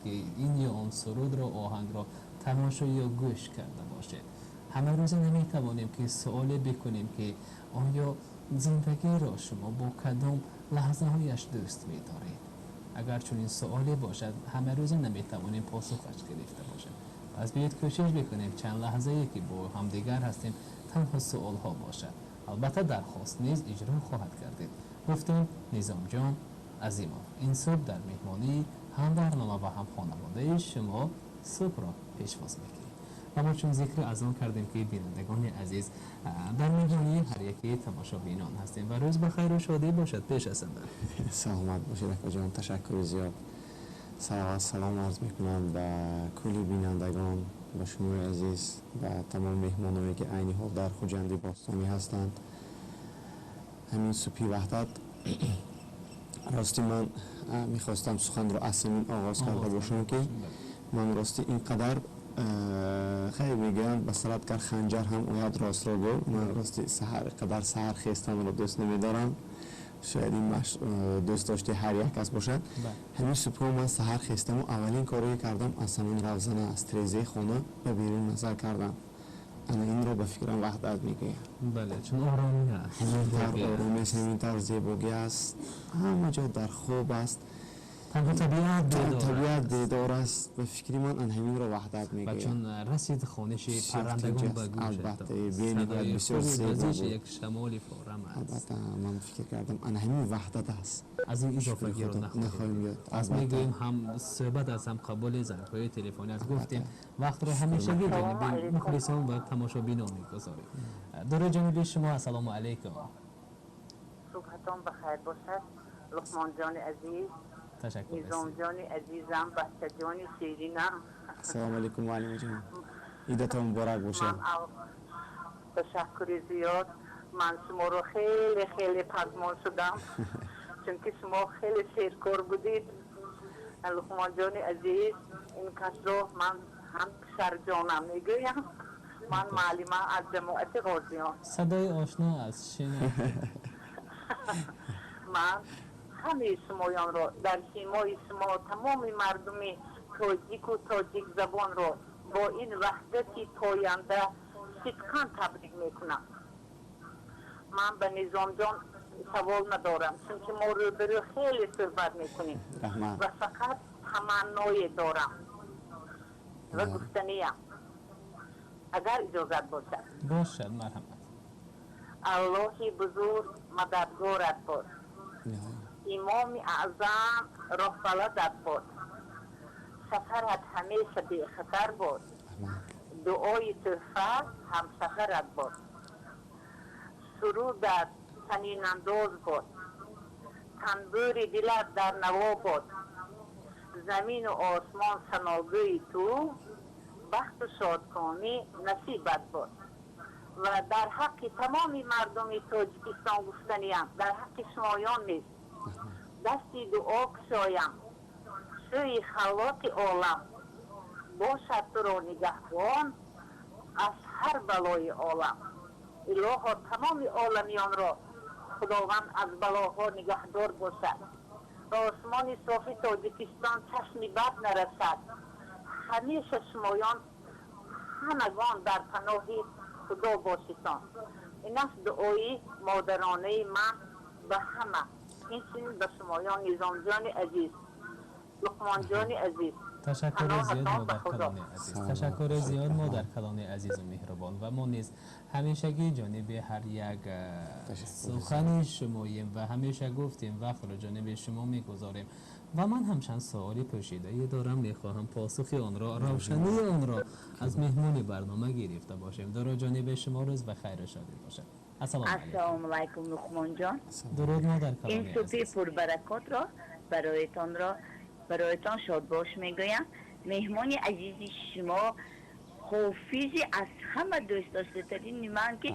ки ин ё он сурудро, оҳангро тамошо ё гӯш карда бошед. Ҳама рӯза наметавонем ки суоле бикунем, ки оё зиндагиро шумо бо кадом лаҳзаҳояш дӯст медоред. Агар чунин суоле бошад, ҳама рӯза наметавонем посухаш гирифта бошем. Пас биёед, кӯшиш бикунем, чанд лаҳзае ки бо ҳамдигар ҳастем, танҳо суолҳо бошад. Албатта, дархост низ иҷро хоҳад гардид. Гуфтем, Низомҷон Азимов ин субҳ дар меҳмонии ҳам барнома ва ҳам хонаводаи шумо субҳро пешвоз мекунем. Ва мо чун зикри аз он кардем, ки бинандагони азиз, дар меҳмонии ҳар яки тамошобинон ҳастем ва рӯз ба хайру шодӣ бошад пеш аз ҳама. Саломат бошед, акаҷон, ташаккури зиёд. Салават, салом арз мекунам ба кулли бинандагон, ба шумои азиз, ба тамоми меҳмоное, ки айни ҳол дар Хуҷанди бостонӣ ҳастанд. Ҳамин субҳи ваҳдат, рости, ман мехостам суханро аз ҳамин оғоз карда бошам, ки ман рости ин қадар, хеле мегӯянд, ба сарат гар ханҷар ҳам ояд, ростро гӯ. Ман рости саҳар қадар саҳар хестанро дӯст намедорам. Шояд ин дӯст дошти ҳар як кас бошад. Ҳамин субҳҳо ман саҳар хестаму аввалин коре кардам, аз ҳамин равзана, аз трезаи хона ба берун назар кардам. Ана инро, ба фикрам, ваҳдат мегӯянд. Бале, чун оромӣ аст. Ҳамин тавр оромӣ аст, ҳамин тавр зебогӣ аст, ҳама ҷо дар хоб аст. Танҳо табиат бедор. Табиат бедор аст. Ба фикри ман, ан ҳаминро ваҳдат ва мегӯянд. Чун расид хониши паррандагон ба гӯш, албатта, бениҳоят бисёр зебо вазиши буд. як шамоли форам аст. Албатта, ман фикр кардам, ана ҳамин ваҳдат аст. Аз ин изофагиро Худо нахоҳем нахоҳем ёд. Пас Албатта. мегӯем, ҳам суҳбат аз ҳам қабули зангҳои телефонӣ аст. Гуфтем, вақтро ҳамешагӣ ҷониби мухлисон ва тамошобинон мегузорем. Дуруд ҷониби шумо, ассалому алайкум. Субҳатон бахайр бошад, Луқмонҷони азиз. Ташаккур. Низомҷони азизам, бачаҷони ширинам. Ассалому алайкум, муаллимаҷон, идатон муборак бошад. Ман ташаккури зиёд. Ман шуморо хеле хеле пазмон шудам, чунки шумо хеле серкор будед. Луқмонҷони азиз, ин касро ман ҳам писарҷонам мегӯям. Ман муаллима аз ҷамоати Ғозиён. Садои ошно аст, шино. Ман ҳамаи шумоёнро дар симои шумо тамоми мардуми тоҷику тоҷикзабонро бо ин ваҳдати поянда сидқан табрик мекунам. Ман ба Низомҷон савол надорам, чунки мо рӯбарӯ хеле суҳбат мекунем. Раҳмат. Ва фақат таманное дорам ва гуфтаниям, агар иҷозат бошад. Бошад, марҳамат. Аллоҳи бузург мададгорат бод, Имоми Аъзам роҳбаладат бод, сафарат ҳамеша бехатар бод, дуои тӯҳфа ҳамсафарат бод, сурудат танинандоз бод, танбури дилат дар наво бод, замину осмон саногӯи ту, бахту шодкомӣ насибат бод. Ва дар ҳаққи тамоми мардуми Тоҷикистон гуфтаниям, дар ҳаққи шумоён нест, дасти дуо кушоям сӯи Халлоқи олам, бошад туро нигаҳбон аз ҳар балои олам. Илоҳо, тамоми оламиёнро Худованд аз балоҳо нигаҳдор бошад, ба осмони софи Тоҷикистон чашми бад нарасад. Ҳамеша шумоён ҳамагон дар паноҳи Худо бошитон. Ин аст дуои модаронаи ман ба ҳама, инчунин ба шумоён, Низомҷони азиз, Луқмонҷони азиз. Ташаккури зиёд. Паноҳатон ба Худо. Модаркалони азиз, ташаккури зиёд, модаркалони азизу меҳрубон. Ва мо низ ҳамешагӣ ҷониби ҳар як сухани шумоем ва ҳамеша гуфтем, вақтро ҷониби шумо мегузорем. Ва ман ҳам чанд суоли пӯшидае дорам, мехоҳам посухи онро, равшании онро аз меҳмони барнома гирифта бошем. Дуруд ҷониби шумо, рӯз ба хайру шодӣ бошад. Ассалому алайкум. Ассалому алайкум, Луқмонҷон. Дуруд, ин модаркалони субҳи азиз. пурбаракотро бароятон шодбош мегӯям. Меҳмони азизи шумо, ҳофизи аз ҳама дӯстдоштатарини ман, ки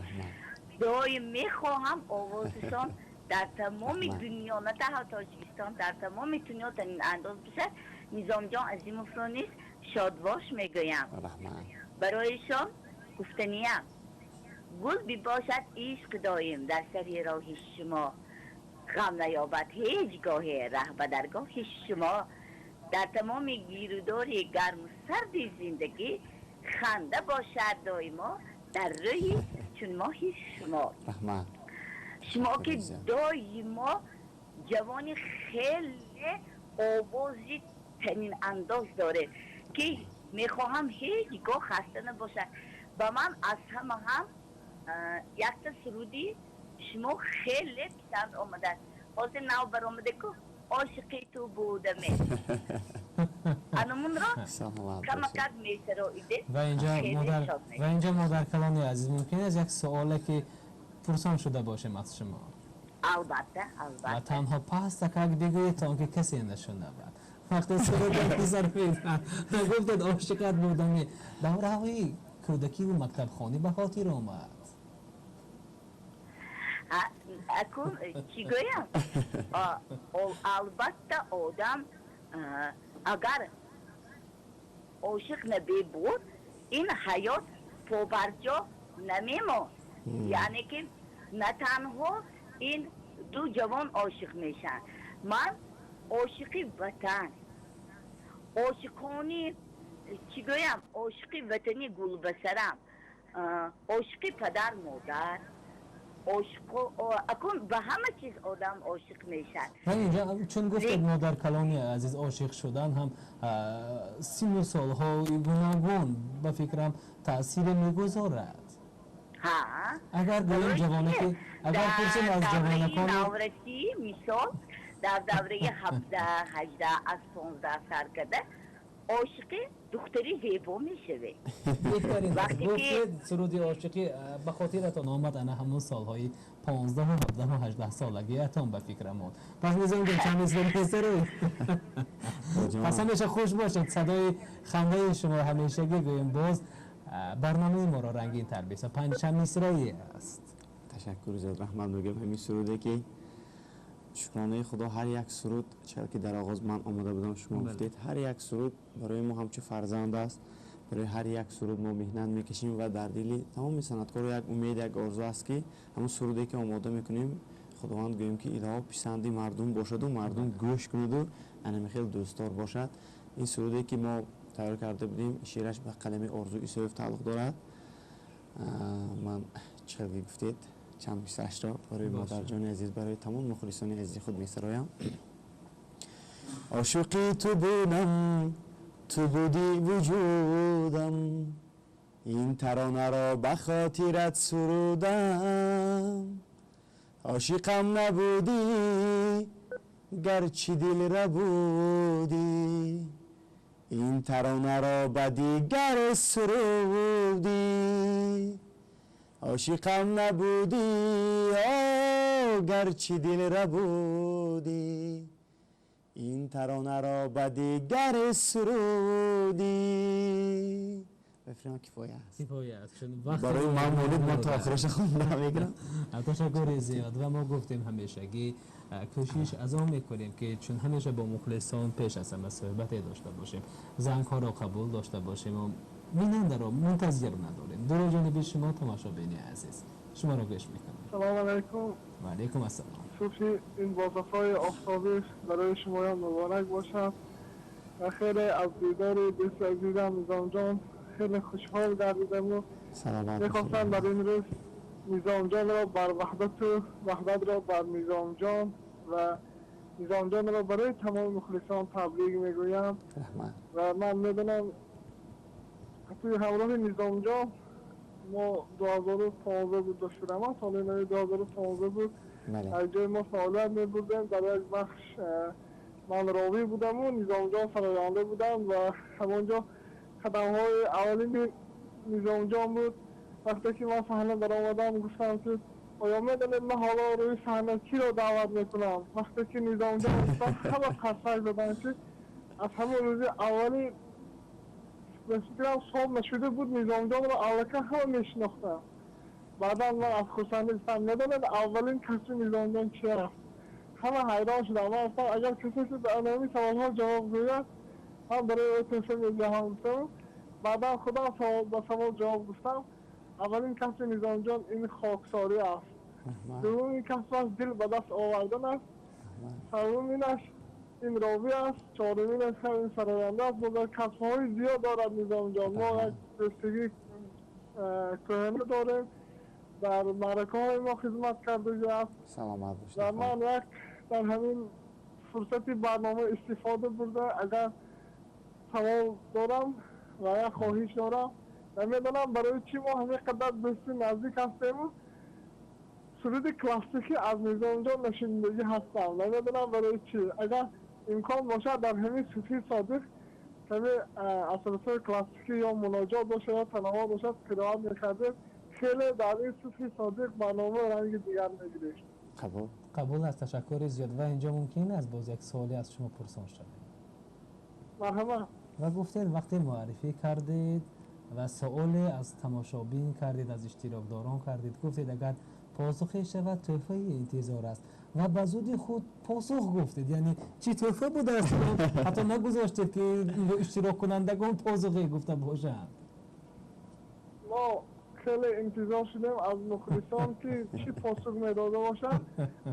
доим мехоҳам овозашон дар тамоми дунё, на танҳо Тоҷикистон, дар тамоми дунё андоз бишад, Низомҷон Азимовро низ шодбош мегӯям. Раҳмат. Барояшон гуфтаниям: гул бибошад ишқ доим дар сари роҳи шумо, ғам наёбад ҳеҷ гоҳе раҳ ба даргоҳи шумо. Дар тамоми гирудори гарму сарди зиндагӣ ханда бошад доимо дар рӯи чун моҳи шумо. Раҳмат. Шумо ки доимо ҷавони хеле овози танинандоз доред, ки мехоҳам ҳеҷ гоҳ хаста набошад. Ба ман аз ҳама ҳам якта суруди шумо хеле писанд омадааст. Ҳозир нав баромада ку, «Ошиқи ту будаме», анамунро камакак месароиде. Ва инҷа модар, ва инҷа модаркалони азиз, мумкин аст як суоле ки пурсон шуда бошем аз шумо? Албатта, албатта. Ва танҳо пастакак бигӯед, то он ки касе нашунавад. Вақте суруд месароиданд, гуфтед «Ошиқат будаме», давраҳои кӯдакиву мактабхонӣ ба хотир омад. Акун чӣ гӯям, албатта, одам агар ошиқ набебуд, ин ҳаёт побарҷо намемонд. Яъне ки на танҳо ин ду ҷавон ошиқ мешаванд. Ман ошиқи ватан, ошиқони, чӣ гӯям, ошиқи ватани гулбасарам, ошиқи падар модар, акун ба ҳама чиз одам ошиқ мешавад. Ва инҷа чун гуфтед, модаркалони азиз, ошиқ шудан ҳам сину солҳои гуногун, ба фикрам, таъсире мегузорад. Агар гӯем ҷавоне ки, агар пурсем аз ҷавонакон, наврасӣ, мисол, дар давраи 17, 18, аз 15 сар карда ошиқи духтари зебо мешавед. Беҳтарин гуфтед, суруди ошиқӣ ба хотиратон омад, ана ҳамун солҳои 15-ҳу 17-ҳу 18 солагиятон ба фикрам омад. Пас низом ҷон, чанд мисра месароед? Пас ҳамеша хуш бошед, садои хандаи шумо ҳамешагӣ, гӯем, боз барномаи моро рангинтар бисозад. Панҷ мисраи аст. Ташаккур зиёд, раҳмат мегӯям. Ҳамин суруде ки, шукронаи Худо, ҳар як суруд, чаро ки дар оғоз ман омода будам, шумо гуфтед, ҳар як суруд барои мо ҳамчун фарзанд аст. Барои ҳар як суруд мо меҳнат мекашем ва дар дили тамоми санъаткоро як умед, як орзу аст, ки ҳамун суруде ки омода мекунем, Худованд, гӯем ки илоҳо, писанди мардум бошаду мардум гӯш кунаду анами хел дӯстдор бошад. Ин суруде ки мо тайёр карда будем, шеъраш ба қалами Орзу Исоев тааллуқ дорад. Ман, чӣ хел гуфтед, чанд мисраашро барои модарҷони азиз, барои тамом мухлисони азизи худ месароям. Ошиқи ту будам, ту будӣ вуҷудам, ин таронаро ба хотират сурудам. Ошиқам набудӣ, гарчи дилра будӣ, ин таронаро ба дигар сурудӣ. Ошиқам набудӣ, гарчи дилра будӣ, ин таронаро ба дигар сурудӣ. Бификрам, кифоя аст. Кифоя аст, чун барои ман монед, ман то охираша хонда мегирам. Ташаккури зиёд. Ва мо гуфтем, ҳамешагӣ кӯшиш аз он мекунем, ки чун ҳамеша бо мухлисон пеш аз ҳама суҳбате дошта бошем, зангҳоро қабул дошта бошем ва бинандаро мунтазир надорем. Дуруд ҷониби шумо, тамошобини азиз, шуморо гӯш мекунем. Салом алайкум. Ва алайкум ассалом. Субҳи ин бозафои офтобӣ барои шумоён муборак бошад ва хеле аз дидори дӯсти азизам Низомҷон хеле хушҳол гардидаму мехостам дар ин рӯз Низомҷонро бар ваҳдату ваҳдатро бар Низомҷон ва Низомҷонро барои тамоми мухлисон табрик мегӯям. Ва ман медонам, туи ҳамроҳи Низомҷон мо 2015 буд, дошт, соли нави 2015 буд, аз ҷои мо фаъолият мебурдем. Дар як бахш ман ровӣ будаму Низомҷон сароянда будам ва ҳамонҷо қадамҳои аввалини Низомҷон буд. Вақте ки ман саҳна баромадам, гуфтам, ки оё медонед, ман ҳоло рӯи саҳна киро даъват мекунам? Вақте ки Низомҷон гуфтам, ҳама қарсак заданд, ки аз ҳамон рӯзи аввали, ба фикрам, сол нашуда буд, Низомҷонро аллакай ҳама мешинохтам. Баъдан ман аз хурсандӣ гуфтам: «Медонед, аввалин касби Низомҷон чи аст?» Ҳама ҳайрон шудам. Ман гуфтам, агар касе ки ба анами саволҳо ҷавоб гӯяд, ман барои ӯ тӯҳфа медиҳам, гуфтам. Баъдан худам ба савол ҷавоб гуфтам: аввалин касби Низомҷон ин хоксорӣ аст, дуввумин касбаш дил ба даст овардан аст, севуминаш ин ровӣ аст, чоруминаш ҳам ин сароянда аст. Боз касбҳои зиёд дорад Низомҷон. Мо як дӯстигии кӯҳна дорем, дар маъракаҳои мо хизмат кардагиаст. Саломат бошед. Ва ман як дар ҳамин фурсати барнома истифода бурда, агар савол дорам ва як хоҳиш дорам, намедонам барои чӣ мо ҳамин қадар дӯсти наздик ҳастему суруди классикӣ аз Низомҷон нашунидагӣ ҳастам. Намедонам барои чӣ. Агар имкон бошад, дар ҳамин субҳи содиқ каме аз сурудҳои классикӣ ё муноҷот бошад, ё тановвуъ бошад, қироат мекардем, хеле дар ин субҳи содиқ барнома ранги дигар мегирифт. Қабул. Қабул аст, ташаккури зиёд. Ва инҷо мумкин аст боз як суоле аз шумо пурсон шавем? Марҳамат. Ва гуфтед, вақте муаррифӣ кардед ва суоле аз тамошобин кардед, аз иштирокдорон кардед, гуфтед, агар посухе шавад, тӯҳфаи интизор аст, ва ба зуди худ посух гуфтед. Яъне чӣ тӯҳфа будааст? Ҳатто нагузоштед, ки иштироккунандагон посухе гуфта бошанд. Мо хеле интизор шудем аз мухлисон, ки чӣ посух медода бошанд,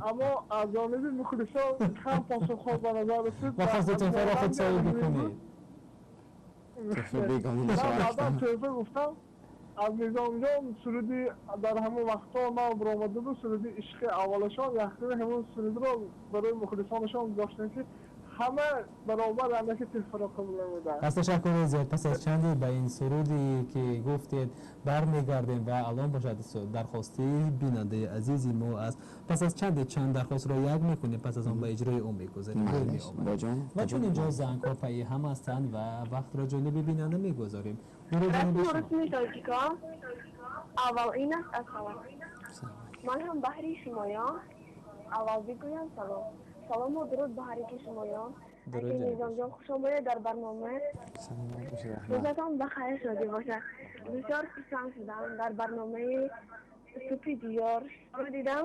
аммо аз ҷониби мухлисон кам посухҳо ба назар расид. Ва хостед тӯҳфаро худ соҳиб бикунед. Баъдан тӯҳфа гуфтам, аз Низомҷон суруди дар ҳамон вақтҳо нав баромада буд, суруди ишқи аввалашон, яхтими ҳамон сурудро барои мухлисонашон гузоштем, ки ҳама баробар яъне ки тӯҳфаро қабул намуданд. Пас ташаккури зиёд. Пас аз чанде ба ин суруде ки гуфтед бармегардем ва алон бошад дархости бинандаи азизи мо аст. Пас аз чанде чанд дархостро як мекунем, пас аз он ба иҷрои он мегузарем. Ва чун инҷо зангҳо пайи ҳам ҳастанд ва вақтро ҷониби бинанда мегузорем. Расми тоҷикон аввал ин аст ассалом. Ман ҳам баҳри шумоён аввал бигӯям салом. Салому дуруд ба ҳар яки шумоён. Низомҷон, хуш омадед дар барнома. Рӯзатон ба хайр шодӣ бошад. Бисёр хурсанд шудам дар барномаи субҳи диёр шуморо дидам.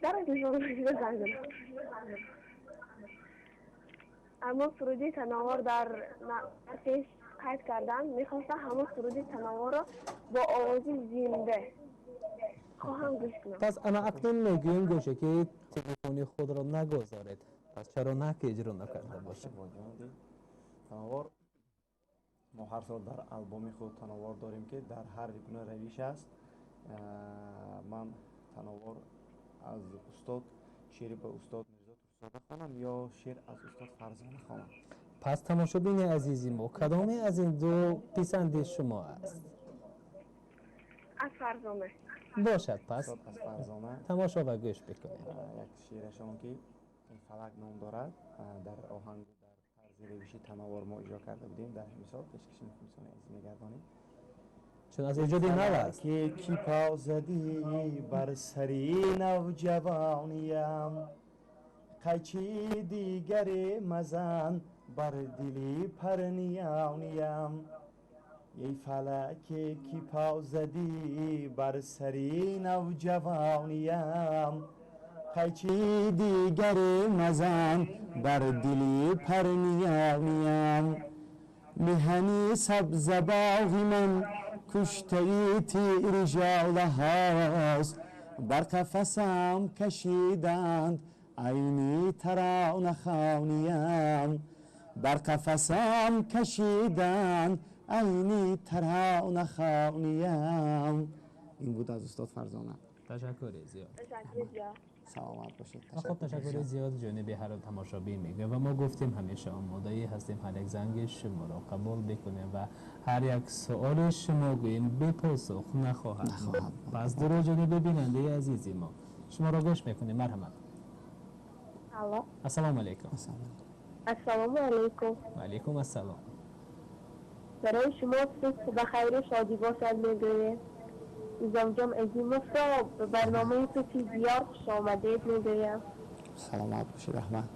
Дар телефон занг задам. Аммо суруди тановвур дар пеш қайд кардам, мехостам ҳамон суруди тановвурро бо овози зинда хоҳам гӯш кунам. Пас ана акнун мегӯем, гӯше ки телефони худро нагузоред. Пас чаро на ки иҷро накарда бошед? Тановвур мо ҳар сол дар албоми худ тановвур дорем, ки дар ҳар гуна равиш аст. Ман тановвур аз устод, шеъри ба устод Мирзо Турсунзода хонам ё шеър аз устод Фарзона хонам? Пас тамошобини азизи мо, кадоме аз ин ду писанди шумо аст? Аз Фарзона. Бошад, пас аз Фарзона тамошо ва гӯш бикунем. Як шеърашон, ки фалак ном дорад, дар оҳангу дар тарзи равиши тановвур мо иҷро карда будем, дар ҳамин сол пешкаши мухлисони азиз мегардонем. Чун аз эҷоди нав аст. Ки по задӣ бар сари навҷавониям, қайчи дигаре мазан бар дили парниёниям. Эй фалаке, ки по задӣ бар сари навҷавониям, қайчи дигаре мазан бар дили парниёниям. Меҳани сабзабоғи ман куштаи тири жолаҳост, бар қафасам кашиданд айни таронахониям, бар қафасам кашиданд айни таронахониям. Ин буд аз устод Фарзона. Ташаккури зиёд. Ташаккури зиёд. Саломат бошед. Хуб, ташаккури зиёд ҷониби ҳар тамошобин мегӯем ва мо гуфтем, ҳамеша омодаӣ ҳастем ҳар як занги шуморо қабул бикунем ва ҳар як суоли шумо гӯем бепосух нахоҳад. Пас дуруд ҷониби бинандаи азизи мо, шуморо гӯш мекунем. Марҳамат. Алло. Ассалому алайкум. Ассалому алайкум. Ва алайкум ассалом. Барои шумо субҳ ба хайру шодӣ бошад мегӯем. Низомҷон Азимовро ба барномаи субҳи диёр хуш омадед мегӯям. Саломат бошед, раҳмат.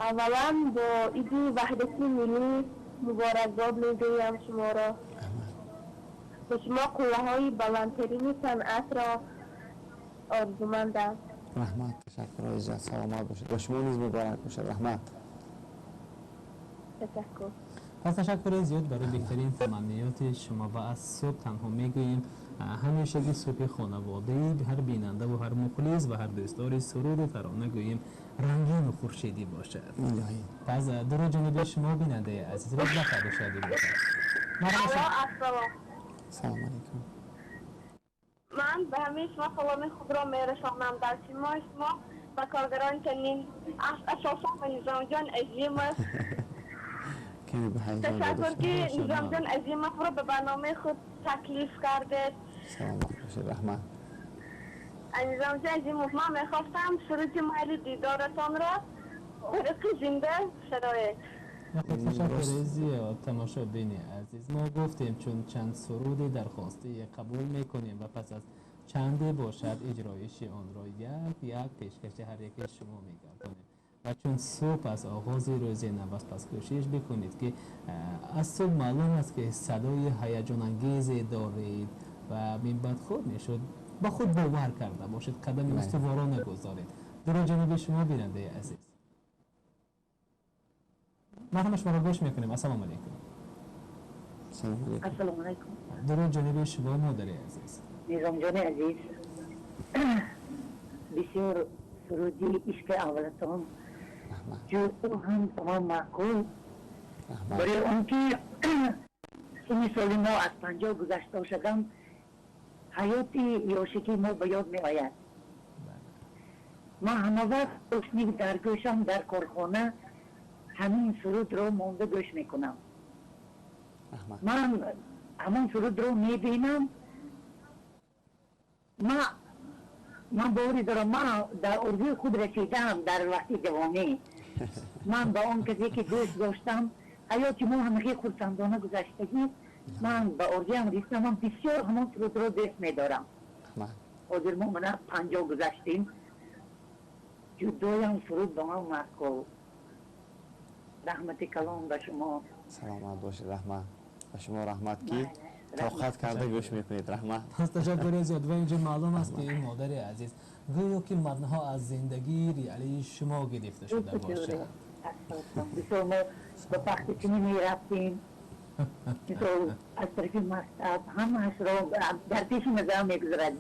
Аввалан бо иди ваҳдати миллӣ муборакбод мегӯям шуморо. Ба шумо қувваҳои баландтарини санъатро орзумандам. Раҳмат, ташаккурҳои зиёд, саломат бошед. Ба шумо низ муборак бошад, раҳмат. Ташаккур. Пас ташаккури зиёд барои беҳтарин таманниёти шумо ва аз субҳ танҳо мегӯем ҳамешагӣ субҳи хонаводаи ҳар бинанда ва ҳар мухлис ва ҳар дӯстдори суруду тарона гӯем рангину хуршедӣ бошад. Пас дуруд ҷониби шумо бинандаи азиз, рӯз бахайру шодӣ бошад. Ассалом. Салом алейкум. Ман ба ҳамаи шумо саломи худро мерасонам. Дар симои шумо ба коргарони чунин асосан ба Низомҷон Азимов. Ташаккур ки Низомҷон Азимовро ба барномаи худ таклиф кардед. Саломат бошед, раҳмат. Низомҷон Азимов, ман мехостам суруди майли дидоратонро тариқи зинда сароед. Ташаккури зиёд тамошобини азиз. Мо гуфтем чун чанд суруди дархостӣ қабул мекунем ва пас аз чанде бошад иҷроиши онро як як пешкаши ҳар яке шумо мегардонем. Ва чун субҳ аз оғози рӯзи нав аст, пас кӯшиш бикунед ки аз субҳ маълум аст ки садои ҳаяҷонангезе доред ва минбаъд хуб мешуд ба худ бовар карда бошед, қадами устуворо нагузоред. Дуруд ҷониби шумо бинандаи азиз. Ма ҳама шуморо гӯш мекунем. Ассалому алайкум. Ассалому алайкум. Дуруд ҷониби шумо модари азиз. Низомҷони азиз, бисёр суруди ишқи аввалатон ҷӯ ҳам тамом маъқул. Барои он ки синни соли мо аз 50 гузашта бошадам, ҳаёти ёшикии мо ба ёд меояд. Ман ҳама вақт ошник дар гӯшам дар корхона ҳамин сурудро монда гӯш мекунам. Ман ҳамон сурудро мебинам. Ман боварӣ дорам, ман дар орзуи худ расидаам дар вақти ҷавонӣ. Ман ба он касе ки дӯст доштам, ҳаёти мо ҳамагӣ хурсандона гузаштагӣ, ман ба орзуям расидам. Ман бисёр ҳамон сурудро дӯст медорам. Ҳозир мо мана 50 гузаштем. Ҷудоям суруд ба ман маъқул. Раҳмати калон ба шумо. Саломат бошед, раҳмат. Ба шумо раҳмат ки тоқат карда гӯш мекунед, раҳмат. Пас ташаккури зиёд. Ва инҷо маълум аст ки ин модари азиз гӯё ки матнҳо аз зиндагии реалии шумо гирифта шуда бошад. Бисёр мо ба пахтачинӣ мерафтем, мисол аз тарафи мактаб ҳамаашро дар пеши назарам мегузарад.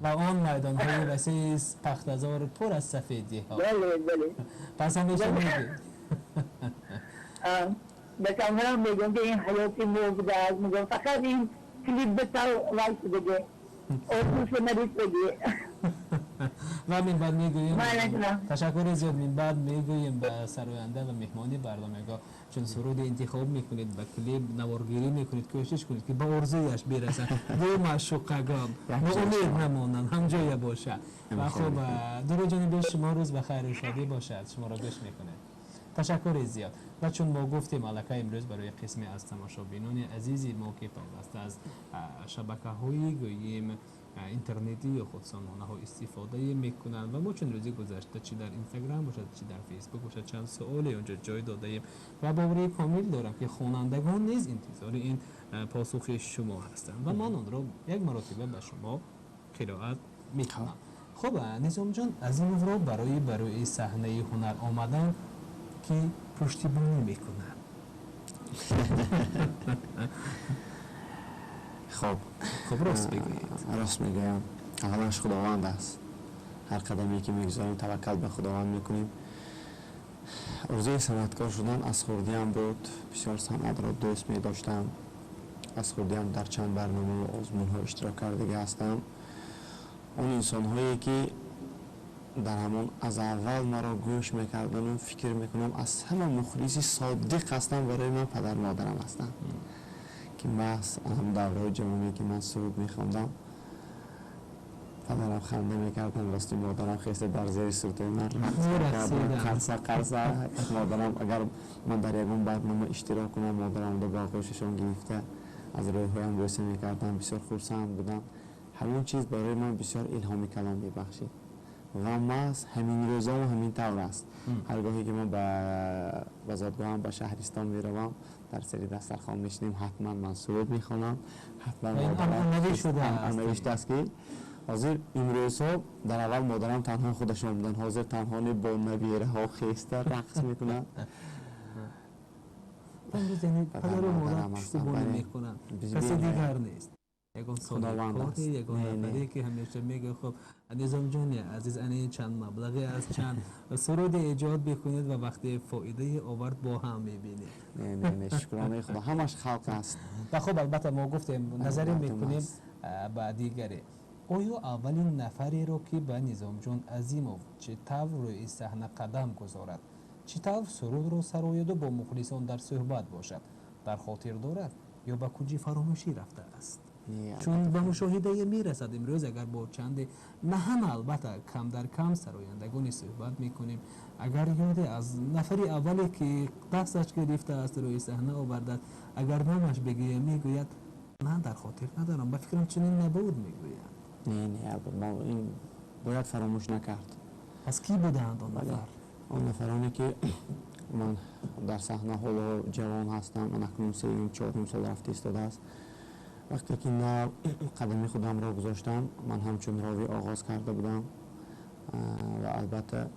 Ва он майдонҳои васеи пахтазор пур аз сафедиҳо. Бале, бале. Пас ҳамеша мегӯед. Ба камерам мегӯям ки ин ҳаёти мо будааст, мегӯям фақат ин клип ба тав вай шудаги, орзуша нарисаги. Ва минбаъд мегӯем, ташаккури зиёд, минбаъд мегӯем ба сароянда ва меҳмони барномаго, чун суруде интихоб мекунед, ба клип наворгирӣ мекунед, кӯшиш кунед ки ба орзуяш бирасад. Ду маъшуқагон ноумед намонанд, ҳамҷоя бошад. Ва хуб, дуруд ҷониби шумо, рӯз ба хайру шодӣ бошад, шуморо гӯш мекунед. Ташаккури зиёд. Ва чун мо гуфтем аллакай имрӯз барои қисме аз тамошобинони азизи мо ки пайваста аз шабакаҳои гӯем интернетӣ ё худ сомонаҳо истифода мекунанд ва мо чун рӯзи гузашта чи дар Инстаграм бошад, чи дар Фейсбук бошад, чанд суоле онҷо ҷой додаем ва боварии комил дорам ки хонандагон низ интизори ин посухи шумо ҳастанд ва ман онро як маротиба ба шумо қироат мекунам. Хуб, Низомҷон Азимовро барои ба рӯи саҳнаи ҳунар омадан ки пуштибонӣ мекунад. Хоб, хуб, рост бигӯед. Рост мегӯям. Аввалаш Худованд аст. Ҳар қадаме ки мегузорем таваккал ба Худованд мекунем. Орзуи санъаткор шудан аз хурдиам буд. Бисёр санъатро дӯст медоштам. Аз хурдиам дар чанд барномаву озмунҳо иштирок кардагӣ ҳастам. Он инсонҳое ки дар ҳамон аз аввал маро гӯш мекардану фикр мекунам аз ҳама мухлиси содиқ ҳастам, барои ман падар модарам ҳастанд, ки маҳз ҳам давраи ҷавоние ки ман суруд мехондам, падарам ханда мекарданд, рости модарам хеста дар зери сурудҳои ман рақс мекарданд, қарса қарса. Модарам агар ман дар ягон барнома иштирок кунам, модарамро ба оғӯшашон гирифта аз рӯйҳоям бӯса мекардам, бисёр хурсанд будам. Ҳамон чиз барои ман бисёр илҳоми калом мебахшид ва маҳз ҳамин рӯзо ҳамин тавр аст. Ҳар гоҳе ки ман ба зодгоҳам ба шаҳристон меравам, дар сари дастархон мешинем, ҳатман ман суруд мехонам, ҳатман анъанавӣ шудааст ки ҳозир имрӯзҳо дар аввал модарам танҳо худашон буданд, ҳозир танҳо бо набираҳо хеста рақс мекунанд. Имрӯз яъне падару модар пуштибонӣ мекунанд, касе дигар нест. Ягон соҳибкоре, ягон нафаре ки ҳамеша мегӯяд: хуб, Низомҷони азиз, ани чанд маблағе аз чанд суруде эҷод бикунед ва вақте фоидае овард бо ҳам мебинем. Не, не, не, шукронаи Худо, ҳамаш халқ аст. Ва хуб, албатта мо гуфтем, назарӣ мекунем ба дигаре. Оё аввалин нафареро, ки ба Низомҷон Азимов чӣ тавр рӯи саҳна қадам гузорад, чӣ тавр сурудро сарояду бо мухлисон дар суҳбат бошад, дар хотир дорад ё ба кунҷи фаромӯшӣ рафтааст? Чун ба мушоҳидае мерасад, имрӯз агар бо чанде, на ҳама албатта, кам дар кам сарояндагоне суҳбат мекунем, агар ёде аз нафари аввале ки дасташ гирифтааст, рӯи саҳна овардааст, агар номаш бигӯям, мегӯяд: ман дар хотир надорам, ба фикрам чунин набуд, мегӯяд. Не, не, ин бояд фаромӯш накард. Пас кӣ буданд он нафар? Он нафароне ки ман дар саҳна ҳоло ҷавон ҳастам, ман акнун сеюм, чорум сол рафта истодааст. Вақте ки нав қадами худамро гузоштам, ман ҳамчун ровӣ оғоз карда будам ва албатта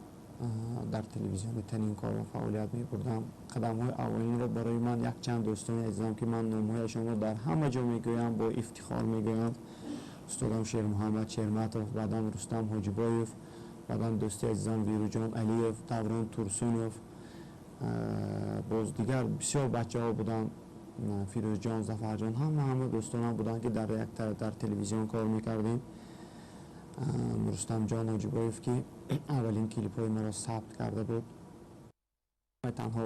дар телевизиони Танин кор ва фаъолият мебурдам. Қадамҳои аввалинро барои ман якчанд дӯстони азизам, ки ман номҳояшонро дар ҳама ҷо мегӯям, бо ифтихор мегӯям: устодам Шермуҳаммад Шерматов, баъдан Рустам Ҳоҷибоев, баъдан дӯсти азизам Вируҷон Алиев, Даврон Турсунов, боз дигар бисёр бачаҳо буданд, Фирӯзҷон, Зафарҷон, ҳама дӯстонам буданд, ки дар як дар телевизион кор мекардем. Рустамҷон Ҳоҷибоев, ки аввалин клипҳои маро сабт карда буд, танҳо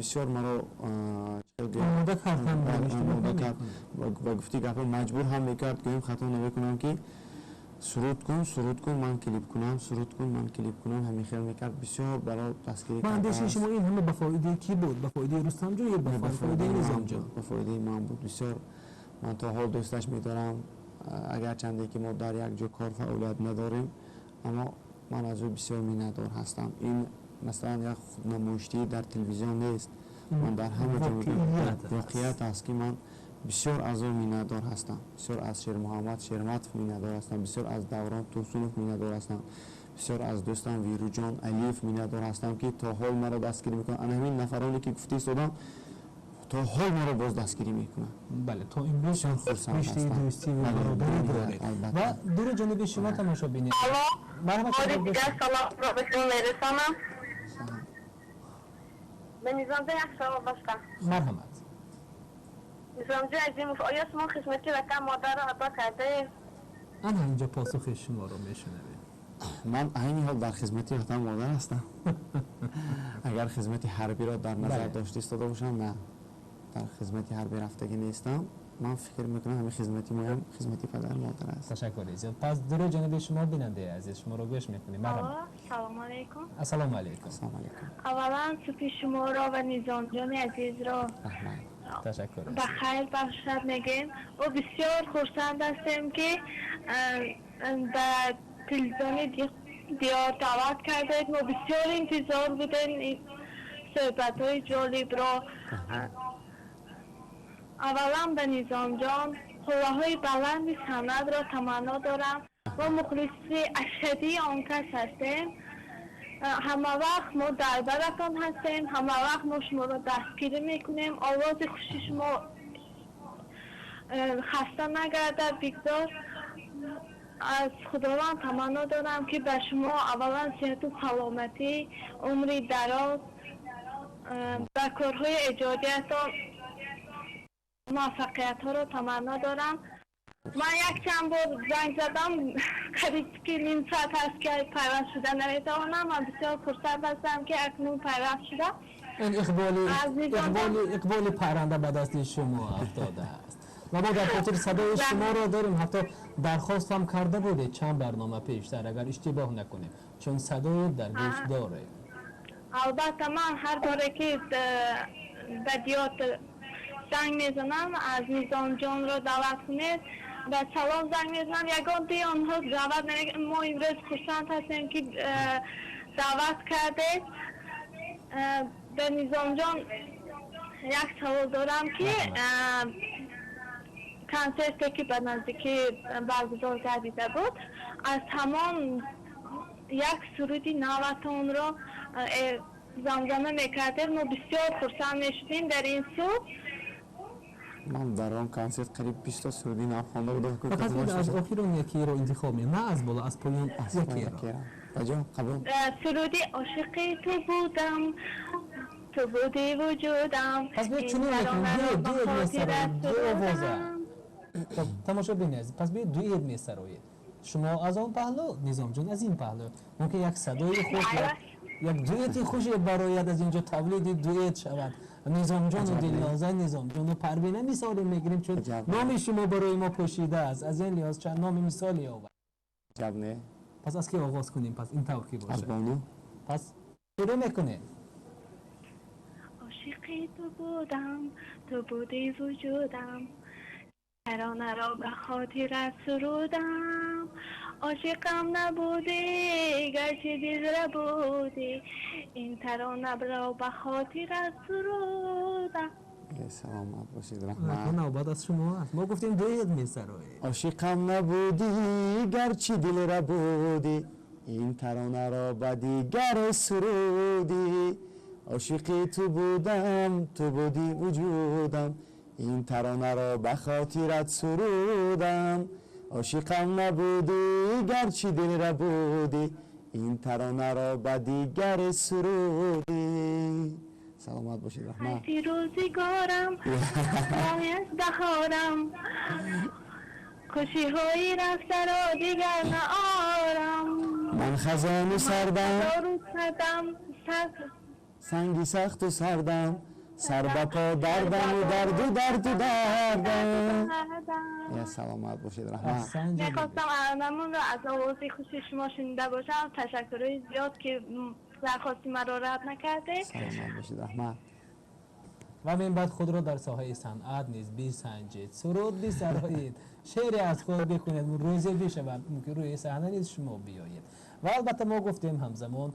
бисёр маро омода кард ва гуфти гапҳо маҷбур ҳам мекард, гӯем хато намекунам, ки суруд кун, суруд кун, ман клип кунам, суруд кун, ман клип кунам, ҳамин хел мекард, бисёр баро дастгирӣ. Ба андешаи шумо ин ҳама ба фоидаи кӣ буд? Ба фоидаи Рустамҷон ё ба фоидаи Низомҷон? Ба фоидаи ман буд. Бисёр ман то ҳол дӯсташ медорам, агарчанде ки мо дар як ҷо кор фаъолият надорем, аммо ман аз ӯ бисёр миннатдор ҳастам. Ин масалан як худнамоиштӣ дар телевизион нест, ман дар ҳама ҷо воқеият аст, ки ман бисёр аз ӯ миннатдор ҳастам, бисёр аз Шермуҳаммад Шерматов миннатдор ҳастам, бисёр аз Даврон Турсунов миннатдор ҳастам, бисёр аз дӯстам Вируҷон Алиев миннатдор ҳастам, ки то ҳол маро дастгирӣ мекунанд. Ана ҳамин нафароне ки гуфта истодам, то ҳол маро боз дастгирӣ мекунанд. Бале, то имрӯз риштаи дӯстӣ ва бародарӣ доред. Ва дури ҷониби шумо тамошобини. Бори дигар саломро ба шумо мерасонам. Ба Низомҷон як савол доштам. Марҳамат. Низомҷон Азимов, оё шумо хизмати ватан модарро адо кардаед? Ана инҷо посухи шуморо мешунавем. Ман айни ҳол дар хизмати ватан модар ҳастам. Агар хизмати ҳарбиро дар назар дошта истода бошам, на, дар хизмати ҳарбӣ рафтагӣ нестам. Ман фикр мекунам, ҳамин хизмати моям хизмати падар модар аст. Ташаккури зиёд. Пас дури ҷониби шумо, бинандаи азиз, шуморо гӯш мекунем. Марҳамат. Салому алайкум. Ассалому алайкум. Ассалому алайкум. Аввалан субҳи шуморо ва Низомҷони азизро ташаккур ба хайр бахшад мегӯем. Мо бисёр хурсанд ҳастем, ки ба телевизиони Диёр даъват кардед. Мо бисёр интизор будем суҳбатҳои ҷолибро. Аввалан ба Низомҷон қувваҳои баланди санъатро таманно дорам. Мо мухлиси ашаддии он кас ҳастем. Ҳама вақт мо дар баратон ҳастем, ҳама вақт мо шуморо дастгирӣ мекунем. Овози хуши шумо хаста нагардад, бигзор. Аз Худованд таманно дорам, ки ба шумо аввалан сиҳату саломатӣ, умри дароз, ба корҳои эҷодиятон муваффақиятҳоро таманно дорам. Ман якчанд бор занг задам, қариб ки ним соат аст, ки пайваст шуда наметавонам. Ман бисёр хурсанд ҳастам, ки акнун пайваст шудам. Ин иқболи парранда ба дасти шумо афтодааст ва мо дар хотир садои шуморо дорем. Ҳатто дархост ҳам карда будед чанд барнома пештар, агар иштибоҳ накунем, чун садое дар гӯш дорем. Албатта, ман ҳар боре ки ба Диёр занг мезанам, аз Низомҷонро даъват кунед ба салом занг мезанам, ягон ди онҳо даъват намекунанд. Мо имрӯз хурсанд ҳастем, ки даъват кардед. Ба Низомҷон як савол дорам, ки консерте ки ба наздикӣ баргузор гардида буд, аз ҳамон як суруди наватонро замзама мекардед, мо бисёр хурсанд мешудем дар ин субҳ. Ман дар он консерт қариб 20 та суруди нав хонда будам. Пас аз охирон якиро интихоб ме, на аз боло, аз поён якиро. Баҷон, қабул. Суруди ошиқи ту будам, ту буди вуҷудам. Пас биёед чунин мекунем, дуэт месароед, ду овоза. Хоб, тамошобини азиз, пас биёед дуэт месароед. Шумо аз он паҳлӯ, Низомҷон аз ин паҳлӯ. Мумкин як садои хуш, як дуэти хуше барояд, аз инҷо тавлиди дуэт шавад. Низомҷону Дилноза, Низомҷону Парвина мисоле мегирем, чун номи шумо барои мо пӯшида аст. Аз ин лиҳоз чанд номи мисоле овард. Ҷаб не. Пас аз ки оғоз кунем? Пас ин тавр ки бошад. Аз бону. Пас шурӯъ мекунем. Ошиқи ту будам, ту буди вуҷудам, таронаро ба хотират сурудам. Ошиқам набудӣ, гарчи дилра будӣ, ин таронаро ба хотират сурудам. Саломат бошед, раҳмат. Навбат аз шумо аст. Мо гуфтем дуэт месароед. Ошиқам набудӣ, гарчи дилра будӣ, ин таронаро ба дигар сурудӣ. Ошиқи ту будам, ту буди вуҷудам, ин таронаро ба хотират сурудам. Ошиқам набудӣ, гарчи дилра будӣ, ин таронаро ба дигар сурудӣ. Саломат бошед, раҳмат. Ҳайфи рӯзигорам, моҳи аз баҳорам, хушиҳои рафтаро дигар наорам. Ман хазону сардам, санги сахту сардам, сар ба по дардаму дарду дарду дардам. Я саломат бошед, раҳмат. Мехостам анамонро аз овози хуши шумо шунида бошам. Ташаккурҳои зиёд ки дархости маро рад накардед. Саломат бошед, раҳмат. Ва мин баъд худро дар соҳаи санъат низ бисанҷед, суруд бисароед, шеъре аз худ бикунед, рӯзе бишавад мумкин рӯи саҳна низ шумо биёед. Ва албатта мо гуфтем ҳамзамон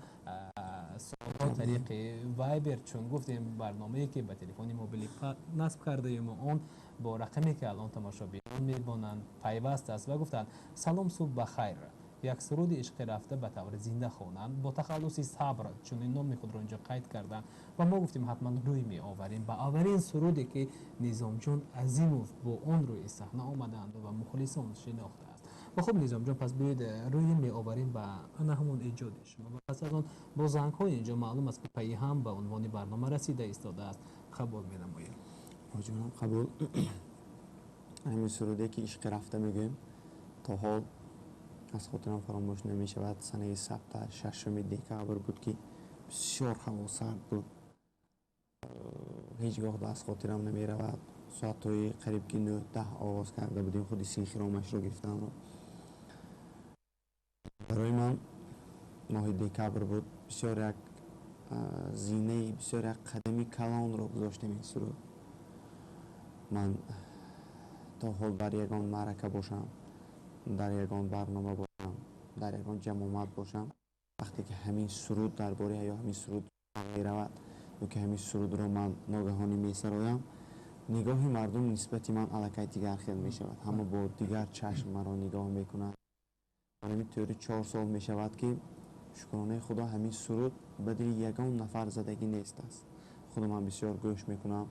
суолҳо тариқи Вайбер, чун гуфтем барномае ки ба телефони мобилӣ насб кардаем, он бо рақаме ки алон тамошобинон мебонанд пайваст аст. Ва гуфтанд: салом, субҳ ба хайр, як суруди ишқи рафта ба таври зинда хонанд бо тахаллуси Сабр, чунин номи худро инҷо қайд карданд. Ва мо гуфтем ҳатман рӯй меоварем ба аввалин суруде ки Низомҷон Азимов бо он рӯи саҳна омаданд ва мухлисон шинохтааст. Ва хуб, Низомҷон, пас биёед рӯй меоварем ба ана ҳамон эҷоди шумо. Ва пас аз он бо зангҳои инҷо маълум аст ки пайи ҳам ба унвони барнома расида истодааст. Қабул менамоем. Ҷонам, қабул. Ҳамин суруде ки ишқи рафта мегӯем, то ҳол аз хотирам фаромӯш намешавад. Санаи сабта 6 декабр буд ки бисёр ҳаво сард буд. Ҳеҷ гоҳ аз хотирам намеравад. Соатҳои қариб ки 9-10 оғоз карда будем худи синхиромашро гирифтанро. Барои ман моҳи декабр буд, бисёр як зинаи, бисёр як қадами калонро гузоштем ин суруд. Ман то ҳол дар ягон маърака бошам, дар ягон барнома бошам, дар ягон ҷамомат бошам, вақте ки ҳамин суруд дар бораи ё ҳамин суруд меравад ё ки ҳамин сурудро ман ногаҳонӣ месароям, нигоҳи мардум нисбати ман аллакай дигар хел мешавад. Ҳама бо дигар чашм маро нигоҳ мекунанд. Ҳамин тӯри 4 сол мешавад ки шукронаи Худо ҳамин суруд ба дили ягон нафар задагӣ нест аст. Худо ман бисёр гӯш мекунам,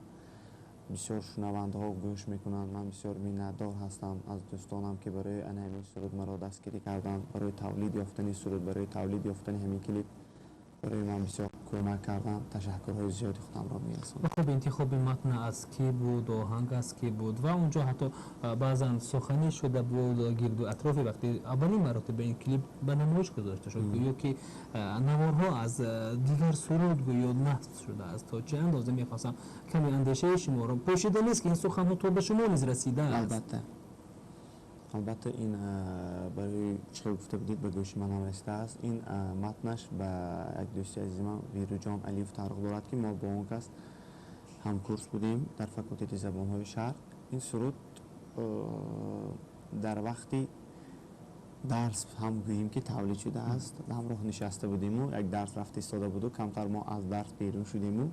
бисёр шунавандаҳо гӯш мекунанд. Ман бисёр миннатдор ҳастам аз дӯстонам ки барои ана ҳамин суруд маро дастгирӣ карданд, барои тавлид ёфтани суруд, барои тавлид ёфтани ҳамин клип барои ман бисёр кӯмак карданд. Ташаккурҳои зиёди худамро мерасонам. Хуб, интихоби матн аз кӣ буд, оҳанг аз кӣ буд? Ва унҷо ҳатто баъзан суханӣ шуда буд гирду атрофи вақти аввалин маротиба ин клип ба намоиш гузошта шуд, гӯё ки наворҳо аз дигар суруд гӯё насб шудааст. То чӣ андоза мехостам каме андешаи шуморо, пӯшида нест ки ин суханҳо то ба шумо низ расидааст. Албатта, албатта, ин барои чӣ хел гуфта будед, ба гӯши манам расидааст. Ин матнаш ба як дӯсти азизи ман Вируҷон Алиев тааллуқ дорад ки мо бо он кас ҳамкурс будем дар факултети забонҳои шарқ. Ин суруд дар вақти дарс ҳам гӯем ки тавлид шудааст. Ҳамроҳ нишаста будему як дарс рафта истода буду, камтар мо аз дарс берун шудему,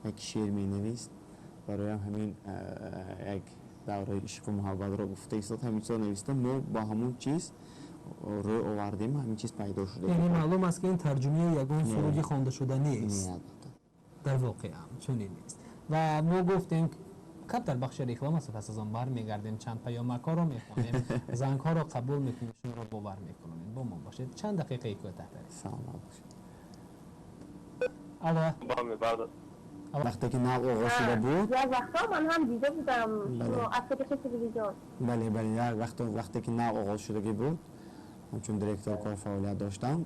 як шеър менавист. Бароям ҳамин як давраи ишқу муҳаббатро гуфта истод, ҳамин чизро нависта, мо бо ҳамон чиз рӯй овардем, ҳамин чиз пайдо шуда. Яъне маълум аст ки ин тарҷумаи ягон суруди хонда шуда нест. Не, албатта. Дар воқеъ ҳам чунин нест. Ва мо гуфтем каб дар бахши реклама аст, пас аз он бармегардем, чанд паёмакҳоро мехонем, зангҳоро қабул мекунем, шуморо бовар мекунонем. Бо мо бошед, чанд дақиқаи кӯтаҳтар. Саломат бошед. Алло. Вақте ки нав оғоз шуда буд, як вақтҳо ман ҳам дида будам аз тариқи телевизион. Бале, бале, як вақте ки нав оғоз шудагӣ буд, ҳамчун директор кор фаъолият доштам.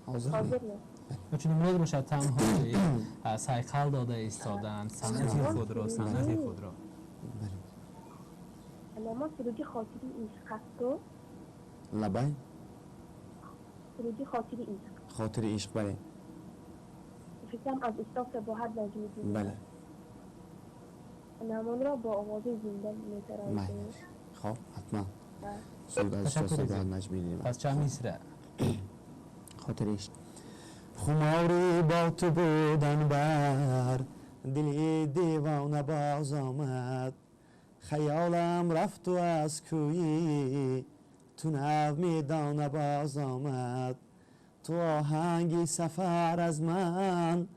Ҳозир не. Чун имрӯз бошад, танҳо сайқал дода истоданд санъати худро, санъати худро. Ма суруди «Хотири ишқ» ҳасту. Лабай. Суруди «Хотири ишқ». «Хотири ишқ», бале. Фикрам, аз устод Сабоҳат Наҷмиддин. Бале. Намонро бо овози зинда месароед. Хоб, ҳатман. Суруд аз устод Сабоҳат Наҷмиддин. Пас чанд мисра? «Хотири ишқ». Хумори бо ту будан бар дили девона боз омад, хаёлам рафту аз кӯи ту нав медона боз омад. Ту оҳанги сафар аз ман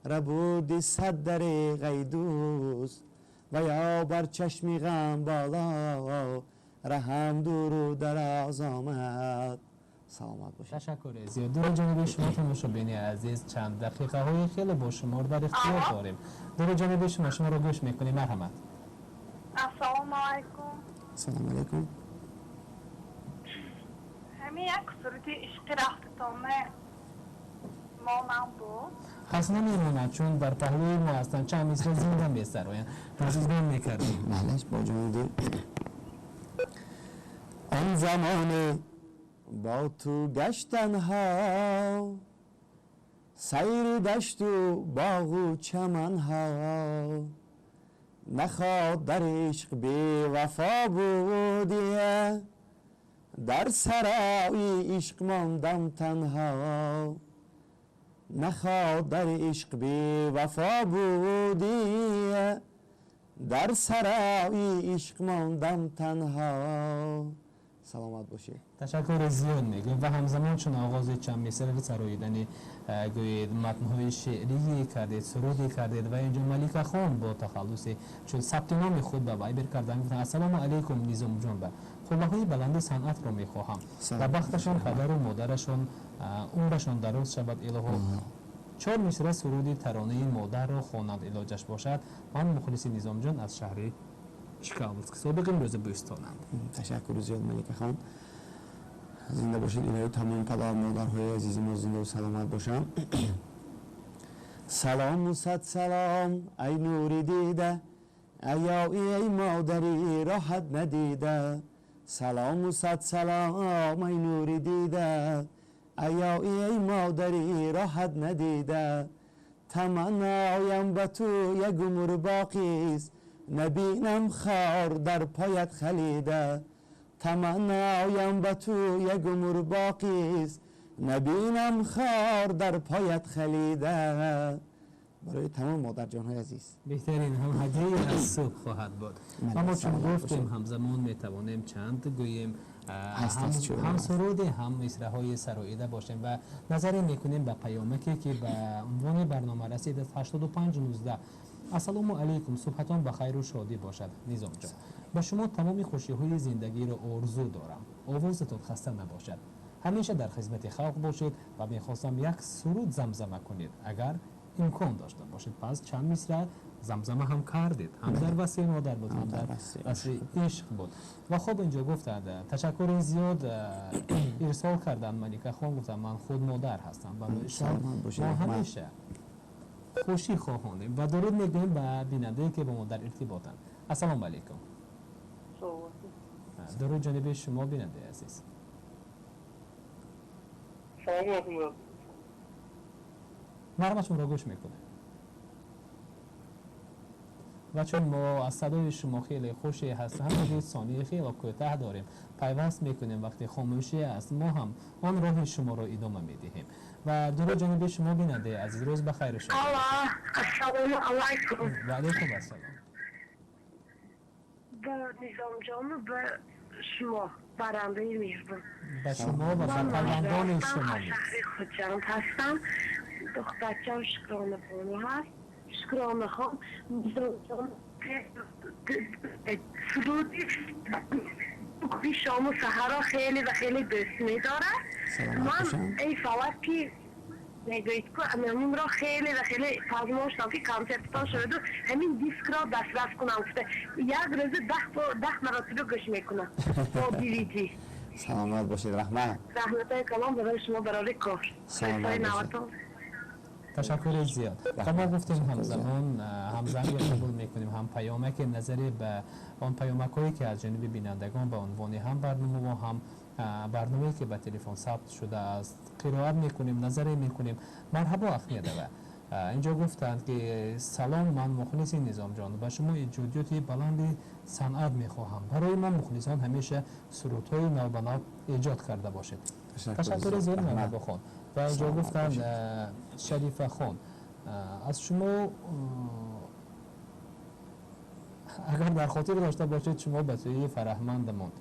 рабуди сад дареғ, ай дӯст, ва ё бар чашми ғам боло раҳам дуру дароз омад. Саломат бошед. Ташаккури зиёд. Дуруд ҷониби шумо, тамошобини азиз. Чанд дақиқаҳои хеле бошумор дар ихтиёр дорем. Дуруд ҷониби шумо, шуморо гӯш мекунем, марҳамат. Ассалому алайкум. Ассалому алайкум. Ҳамин як суруди «Ишқи рафтатоне» монам буд. Пас намемонад, чун дар паҳлӯи мо ҳастанд, чанд мисра зинда месароянд. Пас мекардем. Малеш, бо ҷони дил. Он замоне бо ту гаштанҳо, сайри дашту боғу чаманҳо, наход дар ишқ бевафо будия, дар сарои ишқ мондам танҳо. Наход дар ишқ бевафо будия, дар сарои ишқ мондам танҳо. Саломат бошед. Ташаккури зиёд мегӯем ва ҳамзамон чун оғози чанд мисраи сароидани, гӯед, матнҳои шеърие кардед, суруде кардед, ва инҷо Малика хон бо тахаллуси чун сабти номи худ ба Вайбер кардан гуфтанд: «Ассалому алайкум, Низомҷон, ба қуллаҳои баланди санъатро мехоҳам ва бахташон, падару модарашон умрашон дароз шавад, илоҳо чор мисра суруди таронаи модарро хонанд, илоҷаш бошад. Ман мухлиси Низомҷон аз шаҳри Чкаловск, собиқ имрӯзи Бӯстонанд.» Ташаккури зиёд, Малика хон, зинда бошед. Илоҳи тамоми падару модарҳои азизи мо зиндаву саломат бошанд. Салому сад салом, ай нури дида, аёи ай модари роҳат надида. Салому сад салом, ай нури дида, аёи ай модари роҳат надида. Таманноям ба ту як умр боқист, набинам хор дар поят халида. Таманноям ба ту як умр боқист, набинам хор дар поят халида. Барои тамом модарҷонҳои азиз. Беҳтарин ҳам ҳадияи аз субҳ хоҳад буд. Ва мо чун гуфтем, ҳамзамон метавонем чанд гӯем ҳам суруде, ҳам мисраҳои сароида бошем ва назаре мекунем ба паёмаке, ки ба унвони барнома расид аз 8519. «Ассалому алайкум, субҳатон ба хайру шодӣ бошад, Низомҷон. Ба шумо тамоми хушиҳои зиндагиро орзу дорам. Овозатон хаста набошад, ҳамеша дар хизмати халқ бошед ва мехостам як суруд замзама кунед, агар имкон дошта бошед.» Пас чанд мисра замзама ҳам кардед, ҳам дар васфи модар буд, ҳам дар васфи ишқ буд. Ва хуб, инҷо гуфтанд, ташаккури зиёд ирсол карданд Малика хон, гуфтанд: «Ман худ модар ҳастам, барои шумо мо ҳамеша хушӣ хоҳонем.» Ва дуруд мегӯем ба бинандае, ки бо мо дар иртиботанд. Ассалому алайкум. Дуруд ҷониби шумо, бинандаи азиз. Салому алайкум. Марҳамат, шуморо гӯш мекунем. Ва чун мо аз садои шумо хеле хуше ҳаст, ҳамаги сонияи хеле кӯтаҳ дорем, пайваст мекунем. Вақте хомӯшӣ аст, мо ҳам он роҳи шуморо идома медиҳем. Ва дуруд ҷониби шумо, бинандаи азиз, рӯз ба хайру шодӣ. Ассалому алайкум. Ва алайкум ассалом. Ба Низомҷону ба шумо, барандаи меҳрубон. Ба шумо ва ба пайвандони шумо. Шаҳри Хуҷанд ҳастам. Духтарчам Шукрона бону ҳаст. Шукрона хон суруди шому саҳарро хеле ва хеле дӯст медорад. Ман эй фалак ки мегӯед ку ҳаминро хеле ва хеле пазмон шудам ки консерттон шуду ҳамин дискро дастрас кунам гуфта як рӯза 10 маротиба гӯш мекунам бо DVD. Саломат бошед, раҳмат. Раҳматҳои калом барои шумо барори кор. Саломат бошед. Ташаккури зиёд. Мо гуфтем ҳамзамон ҳам занг қабул мекунем, ҳам паёмаки назаре ба он паёмакҳое ки аз ҷониби бинандагон ба унвони ҳам барнома ва ҳам барномае ки ба телефон сабт шудааст қироат мекунем, назаре мекунем. Марҳабо Ахмедова. Инҷо гуфтанд ки салом, ман мухлиси Низомҷон, ба шумо эҷодиёти баланди санъат мехоҳам. Барои мо мухлисон ҳамеша сурудҳои навбанав эҷод карда бошед. Ташаккури зиёд, Марҳабо хон. Ва инҷо гуфтанд Шарифа хон, аз шумо агар дар хотир дошта бошед, шумо ба сӯи фараҳмандамон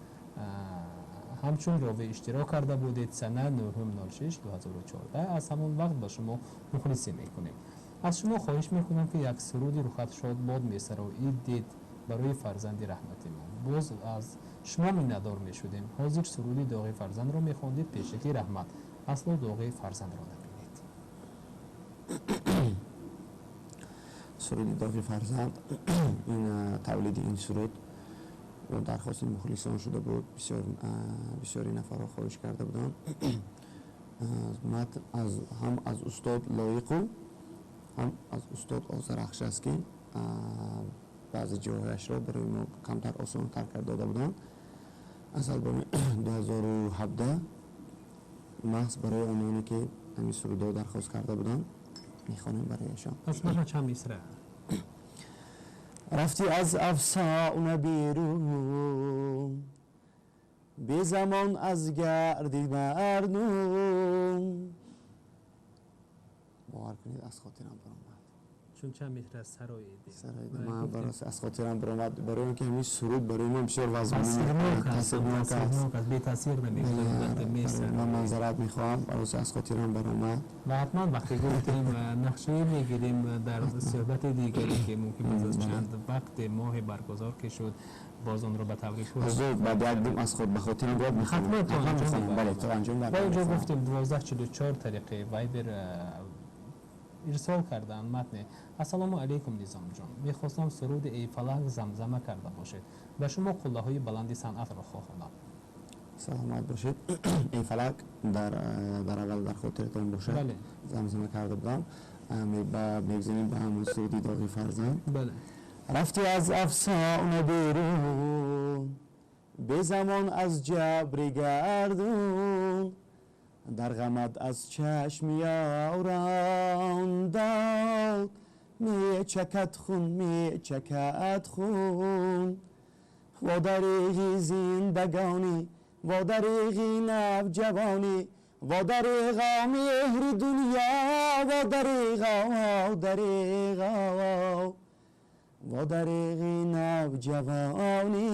ҳамчун ровӣ иштирок карда будед сана 9.06.2014. Аз ҳамон вақт ба шумо мухлисӣ мекунем. Аз шумо хоҳиш мекунам ки як суруди рухат шод бод месароидед барои фарзанди раҳмати мо. Боз аз шумо миннатдор мешудем. Ҳозир суруди доғи фарзандро мехондед, пешаки раҳмат. Асло доғи фарзандро набинед. Суруди доғи фарзанд, ин тавлиди ин суруд дархости мухлисон шуда буд. Бисёри нафарҳо хоҳиш карда буданд. Матн ҳам аз устод Лоиқу ҳам аз устод Озарахш аст ки баъзе ҷойҳояшро барои мо камтар осонтар карда дода буданд. Аз албоми 2017 маҳз барои ононе ки ҳамин сурудҳо дархост карда буданд мехонем барояшон. Пас маҳа чанд мисра? Рафти аз афсона берун, безамон аз гарди мардум. Бовар кунед, аз хотирам баромад. Чун чанд мисра сароидем. Сароидем. Ман барои аз хотирам баромад, барои инки ҳамин суруд барои ман бисёр вазмин таъсирнок аст, бетаъсир намегузорад. Ман манзарат мехоҳам, барои аз хотирам баромад. Ва ҳатман вақте гуфтем нақшае мегирем дар суҳбати дигаре ки мумкин пас аз чанд вақт моҳе баргузор ки шуд, боз онро ба таври зуд баъд як дум аз худ ба хотирам бояд ҳатман то анҷом. Бале, то анҷом. Ва инҷо гуфтем 1244 тариқи Вайбер ирсол карданд матне. Ассалому алайкум Низомҷон, мехостам суруди эй фалак замзама карда бошед. Ба шумо қуллаҳои баланди санъатро хоҳонам. Саломат бошед. Эй фалак дар аввал дар хотиртон бошад замзама карда будам. Мегзанем ба ҳамон суруди доғи фарзанд. Бале. Рафти аз афсона берун, безамон аз ҷабри гардун, дар ғамат аз чашми ёрон дод мечакад хун, мечакад хун. Во дареғи зиндагонӣ, во дареғи навҷавонӣ, во дареға меҳри дунё, во дареға, дареға, во дареғи навҷавонӣ.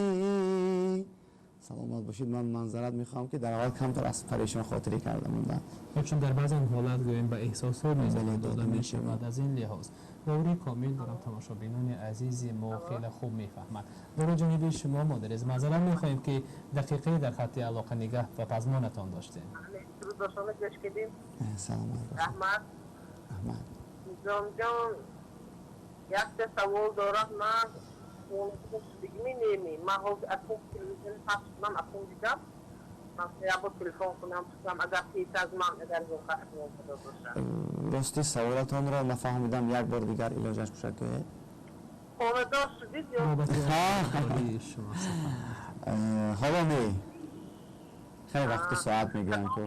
Саломат бошед. Ман манзарат мехоҳам ки дар аввал камтар аз парешон хотирӣ карда мондам. Чун дар баъзан ҳолат гӯем ба эҳсосот мезанад дода мешавад. Аз ин лиҳоз бовари комил дорам тамошобинони азизи мо хеле хуб мефаҳманд. Дар ҷониби шумо модарез маъзарат мехоҳем ки дақиқае дар хатти алоқа нигаҳ ва пазмонатон доштем. Саломат бошед. Раҳмат. Раҳмат. Низомҷон, якта савол дорам ман. Ман ҳозир акун телевизиони пахш кунам, акун дидам. Ман як бор телефон кунам, пурсам агар пеш аз ман агар воқеа шуда бошад. Рости саволатонро нафаҳмидам, як бор дигар илоҷаш бошад гӯед. Хонадор шудед ё? Ҳоло не. Хеле вақту соат мегӯям ку.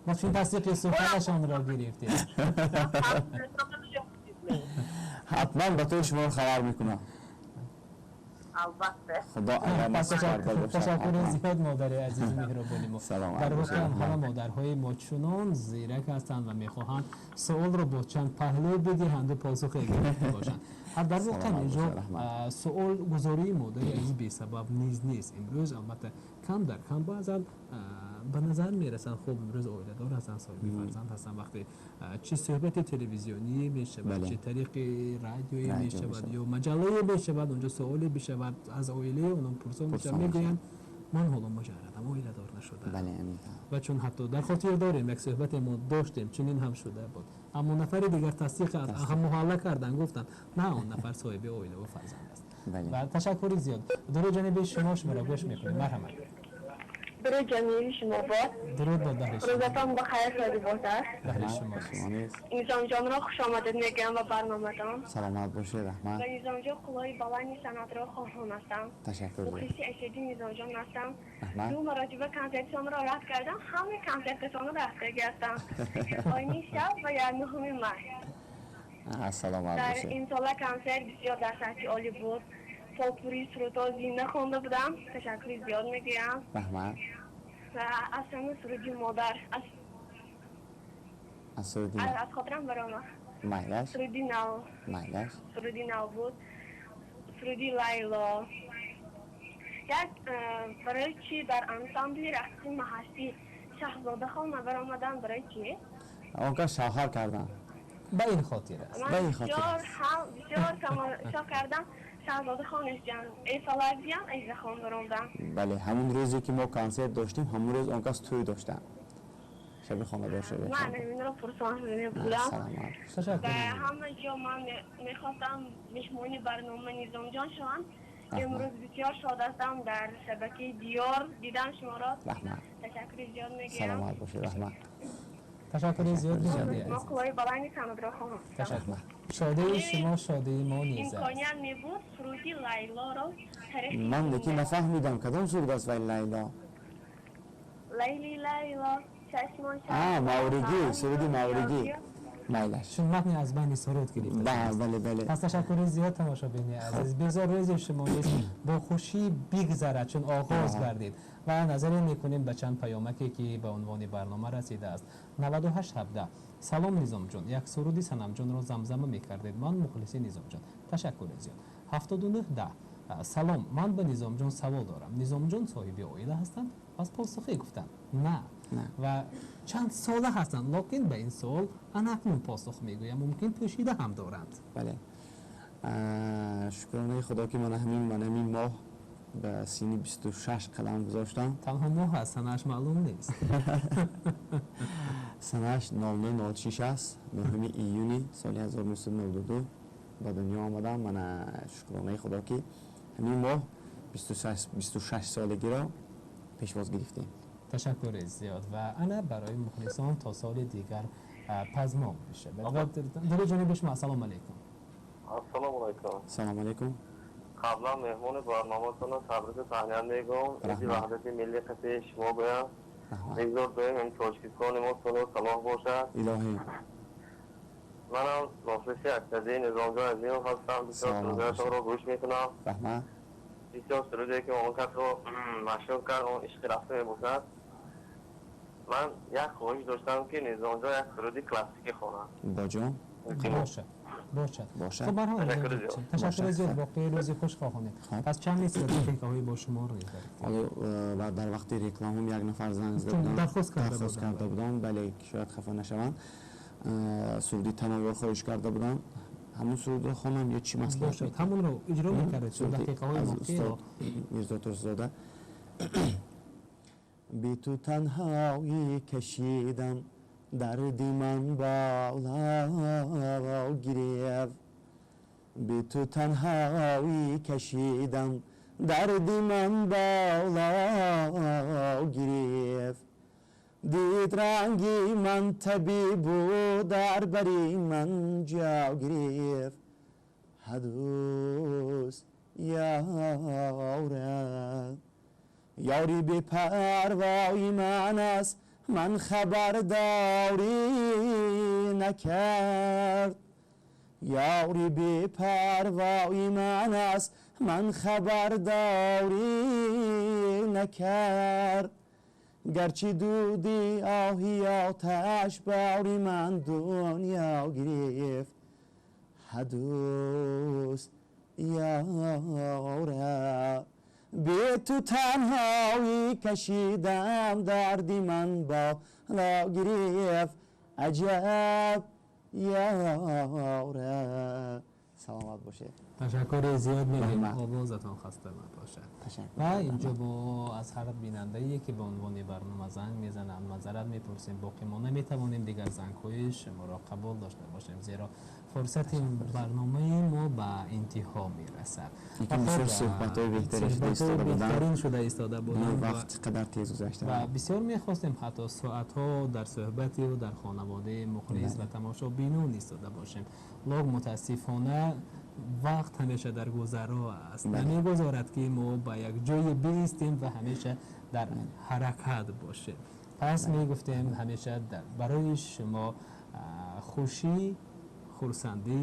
Мо чун тасдиқи суханашонро гирифтем. Ҳатман ба тӯи шуморо хабар мекунам. Албатта. Худо агар насиб карда бошад. Ташаккури зиёд модари азизи меҳрубони мо. Дар воқеъ ҳама модарҳои мо чунон зирак ҳастанд ва мехоҳанд суолро бо чанд паҳлӯ бидиҳанду посухе гирифта бошанд. Дар воқеъ инҷо суолгузории модари азиз бесабаб низ нест. Имрӯз албатта Кам дар кам баъзан ба назар мерасанд, хуб, имрӯз оиладор ҳастанд, соҳиби фарзанд ҳастанд. Вақте чӣ суҳбати телевизионӣ мешавад, чӣ тариқи радиоӣ мешавад ё маҷаллае мешавад, онҷо суоле бишавад, аз оилаи онон пурсон мешавад, мегӯянд ман ҳоло муҷаррадам, оиладор нашудам. Ва чун ҳатто дар хотир дорем, як суҳбате мо доштем, чунин ҳам шуда буд, аммо нафари дигар тасдиқ аз ҳаммуҳалла карданд, гуфтанд на, он нафар соҳиби оила ва фарзанд аст. Ва ташаккури зиёд. Дуруд ҷониби шумо, шуморо гӯш мекунем, марҳамат. Дуруд ҷониби шумо бод. Дуруд бод баҳри шумо. Рӯзатон ба хайр шоди бошад. Баҳри шумо. Низомҷонро хуш омадед мегӯям ба барноматон. Саломат бошед, раҳмат. Ба Низомҷон қуллаи баланди санъатро хоҳон ҳастам. Ташаккур. Мухлиси ашадди Низомҷон ҳастам. Ду маротиба консертшонро рад кардам, ҳамаи консерташонро рафтагӣ ҳастам. Оини шаб ва я 9 май. Саломат бошед. Дар имсола консерт бисёр дар сатҳи олӣ буд. Попури сурудҳо зинда хонда будам. Ташаккури зиёд мегӯям. Раҳмат. Ва аз ҳама суруди модар аз суруди аз хотирам баромад. Майлаш? Суруди нав. Майлаш? Суруди нав буд. Суруди Лайло. Як барои чӣ дар ансамбли рақси маҳаллӣ Шаҳзодахон набаромаданд, барои чӣ? Он кас шавҳар карданд. Ба ин хотир аст. Ба ин хотир аст. Бисёр тамошо кардам. Шаҳзодахон ҷан, эй Фалакҷан, эй Захон баромаданд. Бале, ҳамон рӯзе ки мо консерт доштем, ҳамон рӯз он кас тӯй доштанд. Шаби хонадор шуда. Ман инро пурсон шуда будам. Саломат. Ташаккур. Ба ҳама ҷо ман мехостам меҳмони барнома Низомҷон шавам. Имрӯз бисёр шод ҳастам дар шабакаи Диёр дидам шуморо. Раҳмат. Ташаккури зиёд мегӯям. Саломат бошед, раҳмат. Ташаккури зиёд. Мо қуллаи баланди санъатро хоҳем. Ташаккур. Шодии шумо шодии мо низ аст. Имконият мебуд суруди Лайлоро тариқи ман лекин нафаҳмидам кадом суруд аст вай Лайло. Лайли Лайло чашмон мавригӣ, суруди мавригӣ. Майлаш. Чун матни аз байни суруд гирифта. Бале, бале. Пас ташаккури зиёд тамошобини азиз. Бигзор рӯзи шумо низ бо хушӣ бигзарад, чун оғоз гардид. Ва назаре мекунем ба чанд паёмаке ки ба унвони барнома расидааст. 9817. Салом Низомҷон, як суруди Санамҷонро замзама мекардед. Ман мухлиси Низомҷон. Ташаккури зиёд. 7910. Салом, ман ба Низомҷон савол дорам. Низомҷон соҳиби оила ҳастанд? Пас посухе гуфтанд на. Ва чанд сола ҳастанд, лекин ба ин суол анакнун посух мегӯям, мумкин пӯшида ҳам доранд. Бале, шукронаи Худо ки ман ҳамин моҳ ба синни 26 қадам гузоштам. Танҳо моҳ аст, санааш маълум нест. Санааш 0906 аст, 9 июни соли 1992 ба дунё омадам. Ман шукронаи Худо ки ҳамин моҳ 26 солагиро пешвоз гирифтем. Ташаккури зиёд. Ва ана барои мухлисон то соли дигар пазмон мешавад. Ва дуруд ҷониби шумо. Ассалому алайкум. Ассалому алайкум. Салому алайкум. Қаблан меҳмони барноматонро табрику таҳният мегӯям. Иди ваҳдати миллӣ қисаи шумо гӯям. Бигзор доим ин Тоҷикистони мо сулҳу салоҳ бошад. Илоҳӣ. Манам мухлиси аксарияти Низомҷон Азимов ҳастам. Бисёр сурудҳоятонро гӯш мекунам. Раҳмат. Бисёр суруде ки он касро машҳур кард, он ишқи рафта мебошад. Ман як хоҳиш доштам ки Низомҷон як суруди классикӣ хонад. Боҷон? Бошад. Бошад. Хуб, марҳамат. Ташаккури зиёд, боқии рӯзи хуш хоҳонем. Пас чанд нест дақиқаҳои бо шумо рӯй дорем. Ҳоло дар вақти рекламам як нафар занг зада буданд. Дархост карда буданд, бале, шояд хафа нашаванд. Суруди танаввуъ хоҳиш карда буданд. Ҳамон сурудро хонам ё чӣ маслиҳат? Бошад, ҳамонро иҷро мекардед чун дақиқаҳои боқиро. Мирзо Турсунзода. Би ту танҳоӣ кашидам, дарди ман боло гирифт. Би ту танҳоӣ кашидам, дарди ман боло гирифт. Дид ранги ман табибу дар бари ман ҷо гирифт. Ҳадӯст ёра, ёри бепарвои ман аст, ман хабардорӣ накард. Ёри бепарвои ман аст, ман хабардорӣ накард. Гарчи дуди оҳи оташ бори ман дунё гирифт. Ҳадӯст ёра, Бе ту танҳоӣ кашидам, дарди ман боло гирифт, аҷаб ёра. Саломат бошед. Ташаккури зиёд мегӯем, овозатон хаста набошад. Ва инҷо бо аз ҳар бинандае, ки ба унвони барнома занг мезананд, маъзарат мепурсем. Боқӣ мо наметавонем дигар зангҳои шуморо қабул дошта бошем, зеро фурсати барномаи мо ба интиҳо мерасад. Суҳбатҳои беҳтарин шуда истода буданд. Вақт қадар тез гузашта ва бисёр мехостем ҳатто соатҳо дар суҳбативу дар хонаводаи мухлис ва тамошобинон истода бошем. Лок мутаассифона вақт ҳамеша дар гузаро аст, намегузорад, ки мо ба як ҷое биистем ва ҳамеша дар ҳаракат бошем. Пас мегуфтем, ҳамеша барои шумо хушӣ, хурсандӣ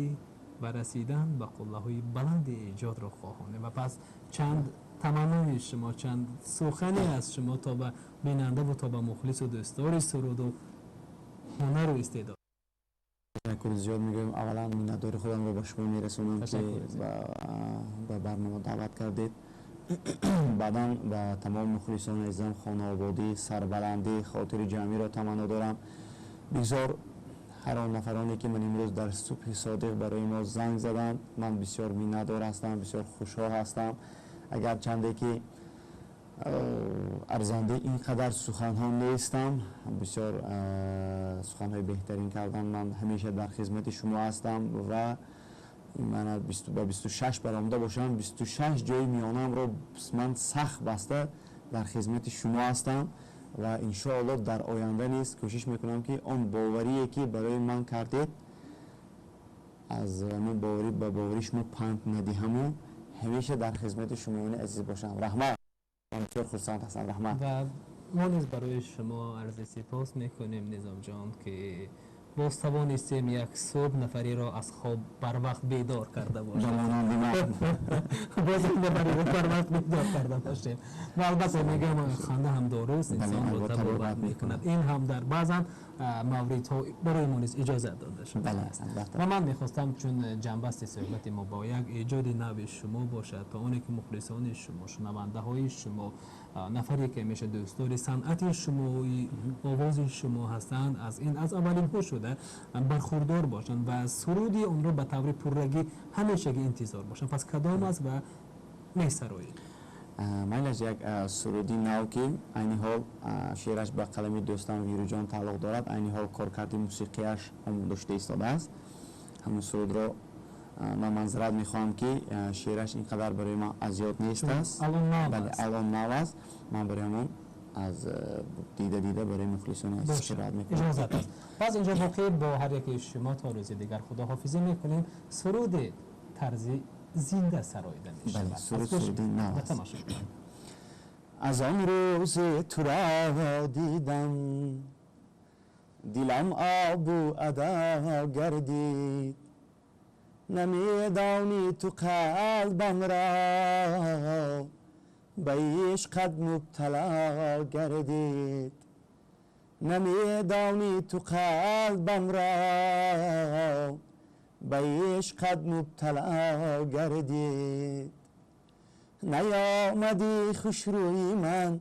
ва расидан ба қуллаҳои баланди эҷодро хоҳонем. Ва пас чанд таманнои шумо, чанд сухане аз шумо то ба бинандаву то ба мухлису дӯстдори суруду ҳунару истеъдод. Ташаккури зиёд мегӯем. Аввалан миннатдори худамро ба шумо мерасонам, ки ба барнома даъват кардед. Баъдан ба тамоми мухлисони азизам хонаободӣ, сарбаландӣ, хотири ҷамъиро таманно дорам. Бигзор ҳар он нафароне, ки ман имрӯз дар субҳи содиқ барои мо занг заданд, ман бисёр миннатдор ҳастам, бисёр хушҳол ҳастам. Агар чанде ки арзандаи ин қадар суханҳо нестам, бисёр суханҳои беҳтарин кардам. Ман ҳамеша дар хизмати шумо ҳастам ва ман ба 26 баромада бошам, 26 ҷои миёнамро ман сахт баста дар хизмати шумо ҳастам ва иншоаллоҳ дар оянда низ кӯшиш мекунам, ки он боварие, ки барои ман кардед, аз ҳамин боварӣ ба бовари шумо панд надиҳаму ҳамеша дар хизмати шумоёни азиз бошам. Раҳмат, ман бисёр хурсанд ҳастам, раҳмат. Ва мо низ барои шумо арзи сипос мекунем, Низомҷон, ки боз тавонистем як субҳ нафареро аз хоб барвақт бедор карда бошем, боз як нафареро барвақт бедор карда бошем. Ва албатта мегӯям, ханда ҳам доруст, инсонро табобат мекунад. Ин ҳам дар баъзан мавридҳо барои мо низ иҷозат дода шудааст. Ва ман мехостам, чун ҷанбасти суҳбати мо бо як эҷоди нави шумо бошад, то оне ки мухлисони шумо, шунавандаҳои шумо, нафаре ки ҳамеша дӯстдори санъати шумо, овози шумо ҳастанд, аз ин аз аввалинҳо шуда бархурдор бошанд ва суруди онро ба таври пуррагӣ ҳамешагӣ интизор бошанд. Пас кадом аст ва месароед? Майлаш, як суруди нав, ки айни ҳол шеъраш ба қалами дӯстам Вируҷон тааллуқ дорад, айни ҳол коркарди мусиқияш омода шуда истодааст. Ҳамун сурудро ман манзарат мехоҳам, ки шеъраш ин қадар барои ман азёд нест аст, алон нав аст. Ман барои ҳамон аз дида дида барои мухлисони азиз қироат мекунам. Иҷозат аст. Пас инҷо боқӣ бо ҳар яке шумо то рӯзи дигар худоҳофизӣ мекунем. Суруди тарзи зинда сароида мешавад. Суруди нав аст. Аз он рӯзе туро дидам, дилам обу ада гардид. Намедонӣ ту қалбамро ба ишқат мубтало гардид, намедонӣ ту қалбамро ба ишқат мубтало гардид. Наёмадӣ хушрӯи ман,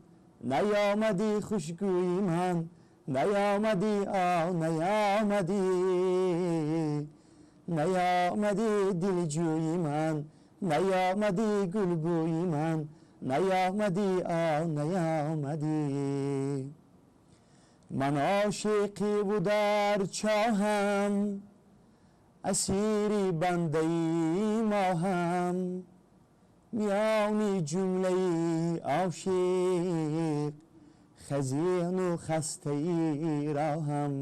наёмадӣ хушгӯи ман, наёмадӣ, о наёмадӣ, наёмадӣ дилҷӯи ман, наёмадӣ гулбӯи ман, наёмадӣ, о наёмадӣ. Ман ошиқиву дар чоҳам, асири бандаи моҳам, миёни ҷумлаи ошиқ хазину хастаи роҳам.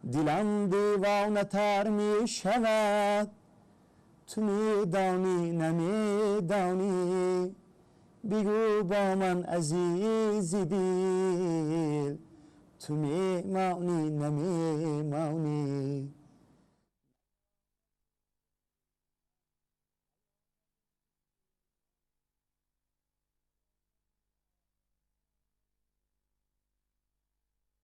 Дилам девонатар мешавад, ту медонӣ, намедонӣ, бигӯ бо ман, азизи дил, ту мемонӣ, намемонӣ.